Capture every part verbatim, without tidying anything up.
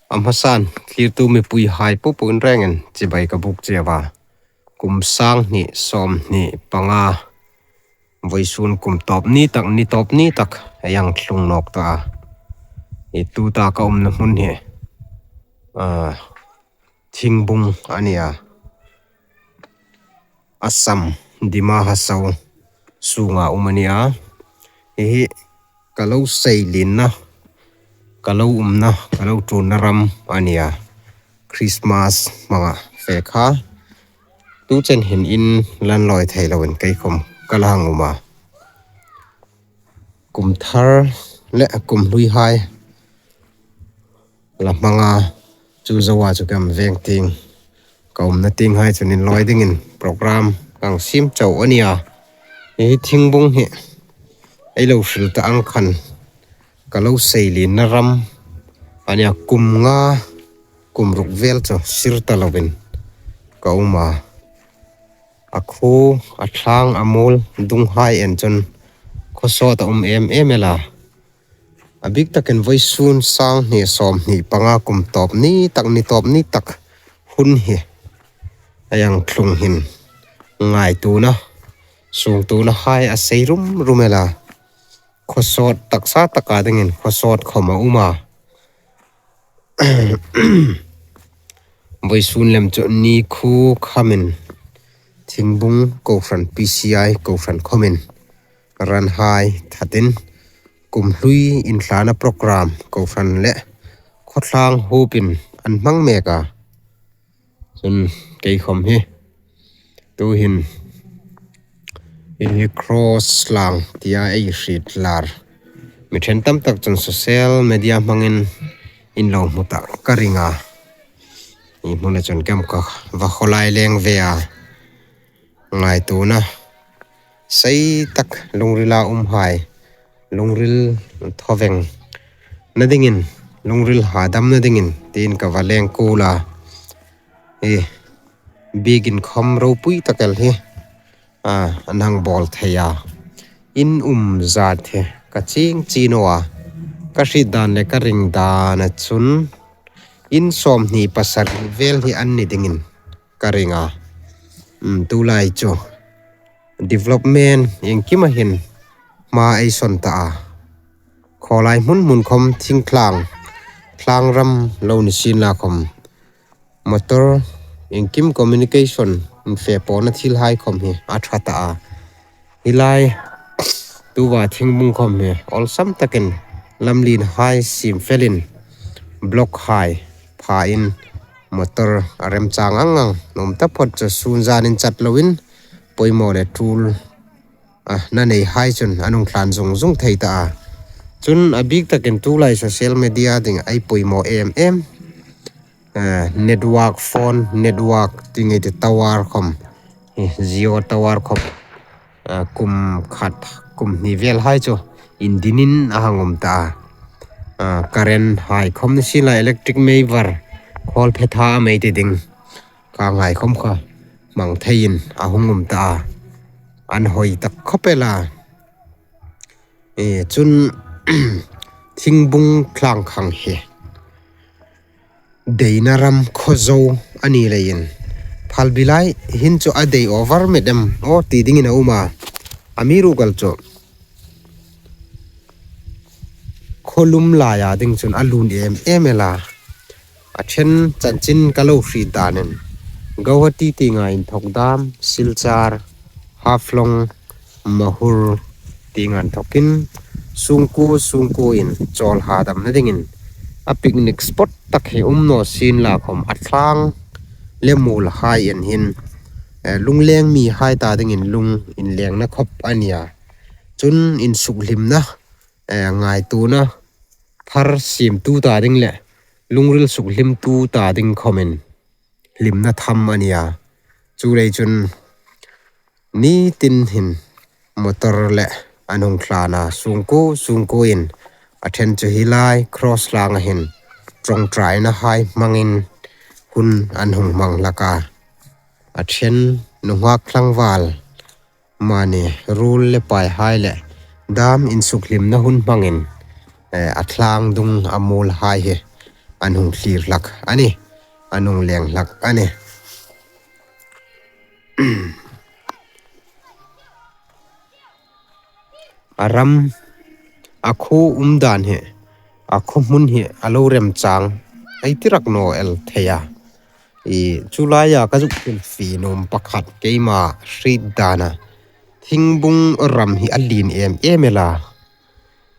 A hmasan thlirtu mipuihai popo in rengin chibai ka buk cheu a. Kum sang hni sawmhni panga, vawisun kum tawp ni tak, ni tawp ni tak ei hang tlung nawk ta a. I tuta ka umna hmun hi, a, Thingbung a nia. Assam, Dima Hasao sunga um a nia. Hi hi ka lo seilinna, ka lo umna, ka lo ṭûnna ram a nia. Christmas hmanga fe kha. Tu chen hin in lan lawi thei loin kei khawm ka la hang um a. Kum thar le kum hluihai la hmanga chu zoa chu ka veng tieng, ka umna tienghai chun inlawi dingin program ka hang siem chau a nia. Hi Thingbung hi ei lo hril ta ang khan ka lo seilinna ram a nia. Kum nga, kum ruk vel chu sir ta loin ka um a. A khuo, a thlang, a mual dunghai en chun khaw sawt a um em em el a. A bik takin vawisun sang hni sawmhni panga, kum tawp ni tak, ni tawp ni tak hun hi ei hang tlung hin ngaituona, sungtuonahai a sei rum rum el a. Khaw sawt taksa taka dingin khaw sawt khawm a um a. Vawisun lem chu nikhu khamin Thingbung kohran P C I kohran khawmin ranhai thatin kum hlui inthlana program kohran le khawtlang hupin an hmang mek a. Chun kei khawm hi tuhin hi cross lang tia ei hriet lar. Mi ṭhen tam tak chun social media hmangin in lo hmu ta ka ring a. Hi hmuna chun kei khawm ka va khawlai leng ve a. Ngaituona sei tak lungrila umhai, lungril thaw vengna dingin, lungril hadamna dingin tiin ka va leng kuol a. Hi biekin khawm ropui tak el hi, a, an hang bawl thei a. In um zat hi ka chieng chieng naw a. Ka hriet dan le ka ring dana chun in sawmhni pasari vel hi an ni dingin ka ring a. Um, tulai chu development iengkima hin hma ei sawn ta a. Khawlai hmun hmun khawm thingtlang, thlangram lo ni sien la khawm, motor iengkim communication infepawna thilhai khawm hi a ṭha ta a. Hi lai tuva Thingbung khawm hi awlsam takin lamlienhai siem felin block hai phain motor a remchang ang ang, nuom taphot chu sun zanin chat loin poimaw le tul, a, na neihai chun an hung tlan zung zung thei ta a. Chun a bik takin tulai social media ding ei poimaw em em. A, network, phone network ti ngei ti tower khawm, hi Jio tower khawm, a, kum khat, kum hni velhai chu indinin a hang um ta a. A, current hai khawm ni sien la, electric mei var, khawl phe tha a mei ti ding, khanghai khawm kha hmang theiin a hung um ta a. An hoi tak khawp el a. E, chun Thingbung thlangkhang hi deina ram khaw zo a ni leiin, Phalbi lai hin chu a dei over met em aw ti dingin a um a. Amiruokchu khaw lum laia ding chun a lun em em el a. A ṭhen chanchin ka lo hriet danin Guwahati tienga inthok dam, Silchar, Haflong, Mahur tienga inthokin sungkuo sungkuoin chawl hadamna dingin a picnic spot tak hi um naw sien la khawm, a thlang le muolhai en hin, eh, lungleng mihai ta dingin lung inlengna khawp a nia. Chun insukhlimna, eh, ngaituona phar siemtu ta ding le lungril sukhlimtu ta ding khawmin hlimna tham a nia. Chuleiin chun nitin hin motor le an hung tlan a, sungkuo sungkuoin, a ṭhen chu hi lai cross langa hin ṭawngṭainahai hmangin hun an hung hmang hlak a. A ṭhen nunghak tlangval mani ruol le paihai le dam insukhlimna hun hmangin, eh, a thlang dung a muolhai hi an hung thlir hlak a nih, an hung leng hlak a nih. A ram, a khuo um dan hi, a khuo hmun hi a lo remchang ei ti rak naw el thei a. I, chu laia ka zuk hrilfie nuom pakhat keima hriet dana, Thingbung ram hi a lien em em el a.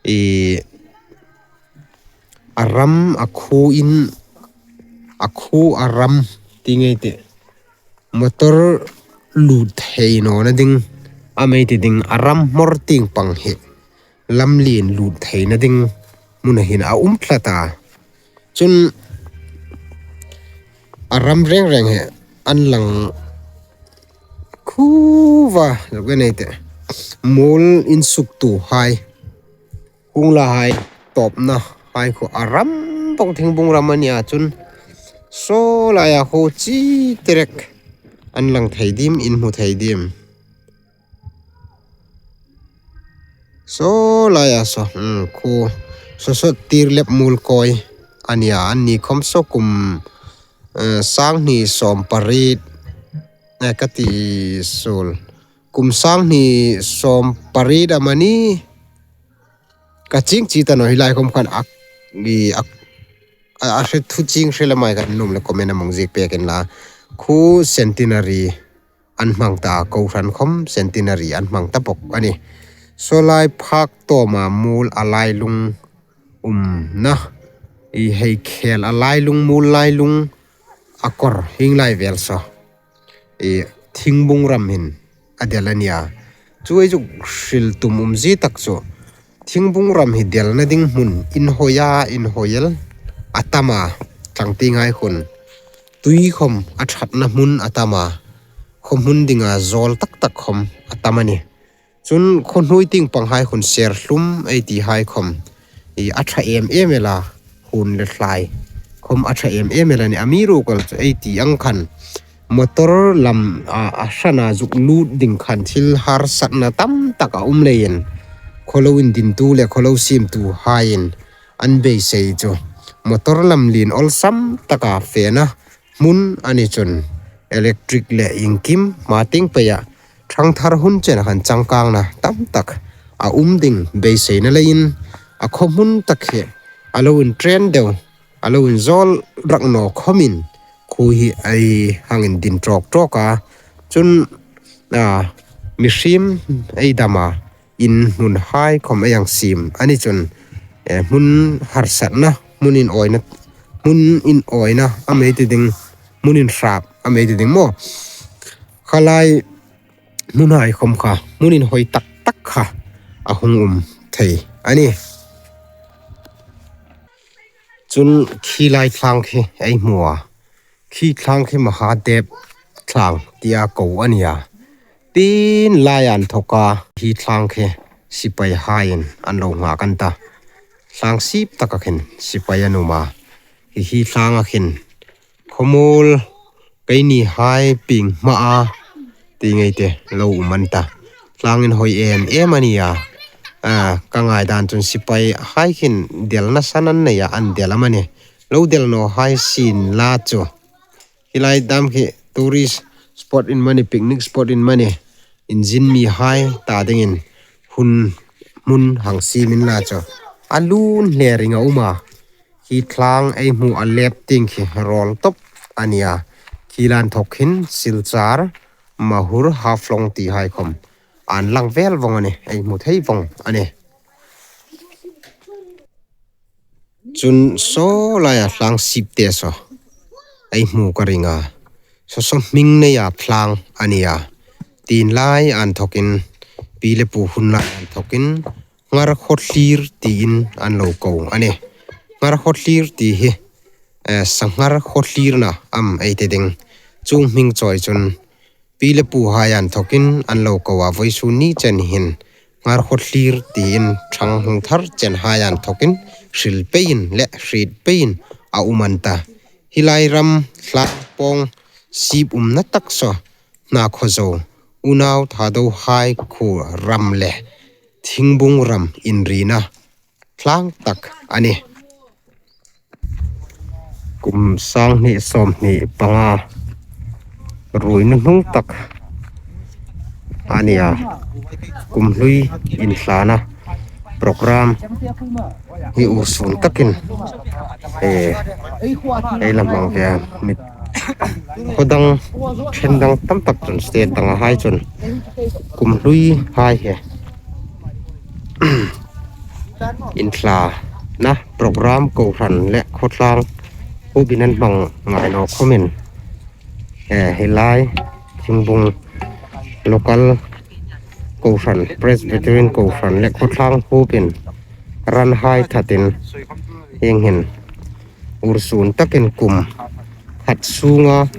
I, a ram, a khuo in, a khuo a ram ti ngei tih, motor lut thei nawna ding, a mei ti ding, a ram hmawr tieng pang hi lamlien lut theina ding hmuna hin a um tlat a. Chun a ram reng reng hi an lang khuo va, lo ka nei tih, muol insuktuhai, hung la hai, tawpna hai khuo a ram bawk Thingbung ram a nia chun, saw laia khuo chi terek an lang thei dim, in hmu thei dim. Saw laia saw, hmm, khuo saw saw tir lep muol kawi a nia, anni khom saw kum, eh, sang hni sawm pariet, eh, ka ti suol. Kum sang hni sawm pariet amanih, ka chieng chi ta naw hi lai khom khan a, i, a, a, a hre thu chieng hre la mai kan nuom le comment a mong ziek pek in la. Khuo centenary an hmang ta, kohran khom centenary an hmang ta bawk a nih. Saw lai phak tawma muol a lailung umna, i, hei khel a lailung, muol lailung a kawr hieng lai vel saw, i, Thingbung ram hin a del a nia. Chu ei zuk hril tum umzie tak chu, Thingbung ram hi delna ding hmun inhoi a, inhoi el a tam a, tlangtieng hai khun tui khom a ṭhatna hmun a tam a, khuo hmun dinga zawl tak tak khom a tam a nih. Chun khuo hnuoi tieng pang hai khun Serhlum ei ti hai khom, i, a ṭha em em el a, hun le thlai khom a ṭha em em el a nih. Amiruokchu ei ti ang khan motor lam a, a hrana zuk lut ding khan thil harsatna tam tak a um leiin, khuo lo indintu le khuo lo siemtuhaiin an beisei chu motor lam lien awlsam taka fena hmun a ni chun, electric le iengkim hma tieng peia ṭhangthar hun chena khan changkangna tam tak a um ding beiseina leiin, a khuo hmun tak hi a lo inṭen deu, a lo inzawl rak naw khomin khuo hi ei hang indin ṭawk ṭawk a. Chun, a, mihriem ei dam a, in hmun hai khom ei hang siem a ni chun, eh, hmun harsatna, hmun inawina, hmun inawina a mei ti ding, hmun inhrap a mei ti ding maw, kha lai hmun hai khom kha hmun inhoi tak tak kha a hung um thei a nih. Chun khi lai thlang khi ei hmu a, khi thlang khi Mahadev thlang tia ko a nia. Tin lai an thawk a, khi thlang khi sipaihaiin an lo nghak an ta. Thlang sip taka khin sipai an um a. Hi, khi thlanga khin khuo muol, keinihai pieng hmaa ti ngei ti lo um an ta. Thlang inhoi em em a nia. A, ka ngaidan chun sipaihai khin delna san an nei a, an del am a nih. Lo del nawhai sien la chu, hi lai dam khi tourist spot in mani, picnic spot in mani, inzin mihai ta dingin hun, hmun hang siem inla chu a lun hle ring a um a. Khi thlang ei hmu a lep tieng khi rawl tawp a nia. Khi lai an thawk hin Silchar, Mahur, Haflong ti hai khom an lang vel vong a nih, ei hmu thei vong a nih. Chun saw laia thlang sip te saw ei hmu ka ring a. Saw saw hming neia thlang a nia. Tin lai an thawkin, pi le pu hun lai an thawkin, Ngarkhawthlir tiin an lo ko a nih. Ngarkhawthlir ti hi, eh, sanghar khawthlirna am ei ti ding, chu hming chawi chun pi le puhai an thawkin an lo ko a, vawisun ni chen hin Ngarkhawthlir tiin ṭhang hung thar chenhai an thawkin hril peiin le hriet peiin a um an ta. Hi lai ram thlang pawng sip umna tak saw Hnakhawzo, Unau Thadohai khuo ram le Thingbung ram inrina thlang tak a nih. Kum sang hni sawm hni panga ruoi nuhnung tak a ni a, kum hlui inthlana program hi ursun takin, eh, ei la hmang ve a, mi khaw dang, ṭhen dang tam tak chun, state dang a hai chun kum hlui hai hi inthlana program kohran le khawtlang hupin an hmang ngai naw khawmin, eh, hi lai Thingbung local kohran, Presbyterian kohran le khawtlang hupin ran hai thatin hieng hin ursun takin kum khat sunga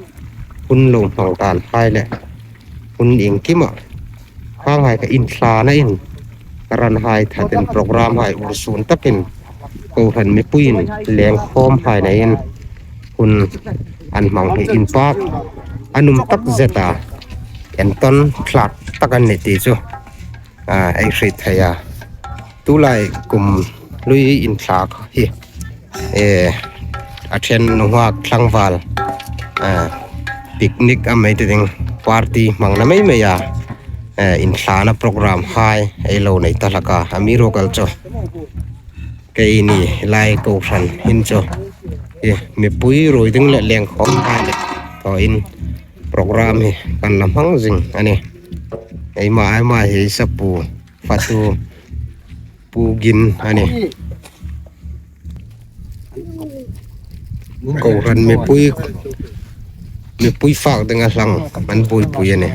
hun lo hmang dan hai le hun iengkima hang hai kha inthlana in ran hai thatin program hai ursun takin kohran mipuiin lengkhawm hai neiin hun an hmang hi inpak a nuom tak zet a, entawn tlat tak an ni ti chu, a, ei hriet thei a. Tulai kum hlui inthlak hi, eh, a ṭhen nunghak tlangval, eh, picnic a mei ti ding party hmangna mei mei a, eh, inthlana program hai ei lo nei ta hlak a, amiruokchu keini lai kohran hin chu, eh, mipui ruoi ding le lengkhawm hai le thaw in program hi kan la hmang zing a nih. Eima, eima hi sapu fatu Pu Gin a nih. Kohran mipui, mipui fak ding a hlang an buoipui a nih.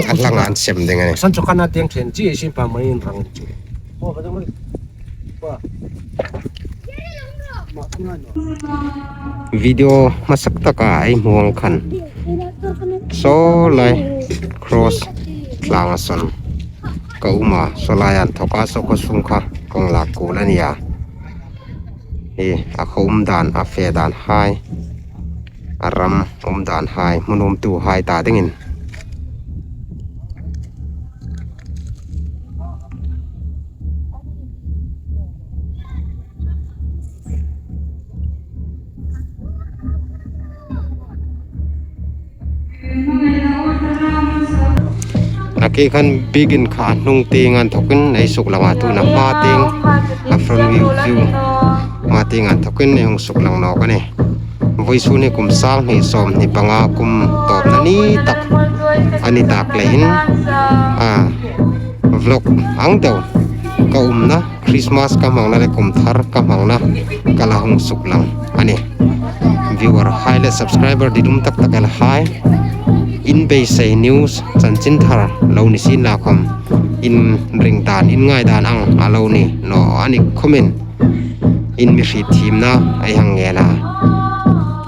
A hlang an sem ding a nih. San chu kan a tieng ṭhen chi sin pa mai in rang chu. Video hmasak taka ei hmu ang khan, saw lai cross tlanga sawn ka um a, saw lai an thawka saw khawsung kha kong lak kuol a nih a. Hi a khaw um dan, a fe dan hai, a ram um dan hai, hmun umtu hai ta dingin. Nakie khan biekin kha a hnung tieng inthawkin ei suklang a, tuna hma tieng, a front view, view hma tieng inthawkin ei hung suklang nawk a nih. Vawisun hi kum sang hni sawm hni panga kum tawpna ni tak a ni tak leiin, a, vlog ang deu ka umna, Christmas ka hmangna le kum thar ka hmangna ka la hung suklang a nih. Viewer hai le subscriber didum tak tak el hai, in beisei news chanchin thar lo ni sien la khawm, in ring dan, in ngai dan ang a lo ni naw a ni khawmin, in mi hriet thiemna ei hang ngen a.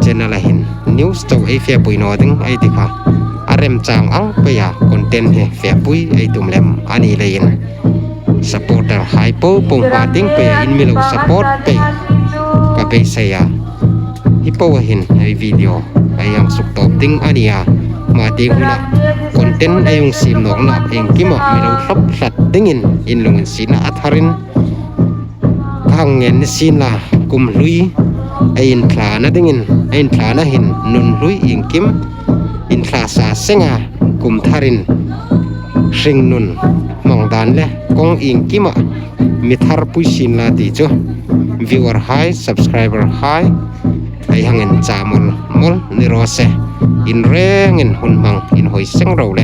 Channel-a hin news chau ei fepui naw ding ei ti kha, a remchang ang peia content hi fepui ei tum lem a ni leiin, supporter hai po po hma tieng peia in mi lo support pei ka beisei a. Hi poa hin ei video ei hang suktawp ding a nih a. Hma tieng huna content ei hung siem nawkna iengkima mi lo hlawp tlat dingin in lunginsietna a tharin, ka hang ngen ni sien la, kum hlui ei inthlana dingin, ei inthlana hin nun hlui iengkim inthla sa senga, kum tharin hringnun hmang dan le kawng iengkima mi tharpui sien la ti chu viewer hai, subscriber hai, ei hang incha mawl mawl ni raw se. In rengin hun hmang inhawi seng ro le.